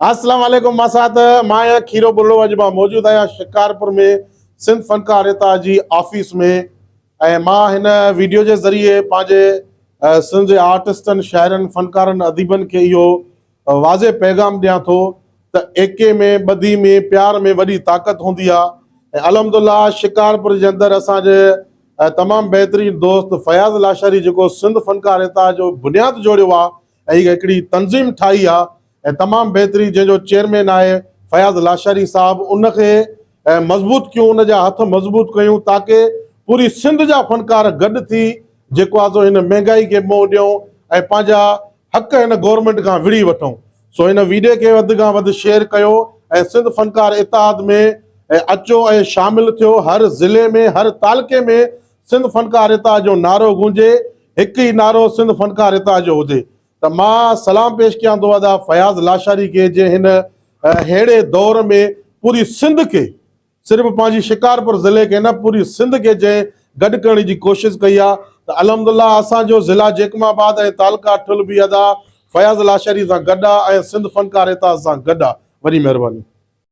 اسلام عليڪم ماسات مان آهيان کيرو بلو اڄ مان موجود آهيان شڪارپور ۾ سنڌ فنڪار اتحاد جي آفيس ۾ ۽ مان هن ويڊيو جي ذريعي پنهنجي سنڌ جي آرٽسٽن شاعرن فنڪارن اديبن کي اهو واضح پيغام ڏيان ٿو ته ايڪي ۾ ٻڌي ۾ پيار ۾ وڏي طاقت هوندي آ ۽ الحمد الله شڪارپور جي اندر اسان جي تمام بهترين دوست فياض لاشاري جيڪو سنڌ فنڪار اتحاد جو بنياد جوڙيو آ ۽ هي هڪڙي تنظيم ٺاهي آ ۽ تمام بهترين جنهن جو چيئرمين آهي فياض لاشاري صاحب ان کي مضبوط ڪيون ان جا هٿ مضبوط ڪيون تاڪه پوري سنڌ جا فنڪار گڏ ٿي جيڪو آ سو هن مهنگائي کي منهن ڏيون ۽ پنهنجا حق هن گورنمينٽ کان وڙهي وٺون سو هن ويڊيو کي وڌ کان وڌ شيئر ڪيو ۽ سنڌ فنڪار اتحاد ۾ اچو ۽ شامل ٿيو هر ضلعي ۾ هر تعلقي ۾ سنڌ فنڪار اتحاد جو نعرو گونجي هڪ ئي نعرو سنڌ فنڪار اتحاد جو هجي ته مان سلام پيش ڪيان ٿو ادا فياض لاشاري کي جنهن هن ههڙي دور ۾ پوري سنڌ کي صرف پنهنجي شڪارپور ضلعي کي نه پوري سنڌ کي جنهن گڏ ڪرڻ جي ڪوشش ڪئي آ ته الحمدالله اسان جو ضلع جيڪب آباد ۽ تعلقه ٺل به ادا فياض لاشاري سان گڏ آ ۽ سنڌ فنڪار اتحاد سان گڏ آ وڏي مهرباني.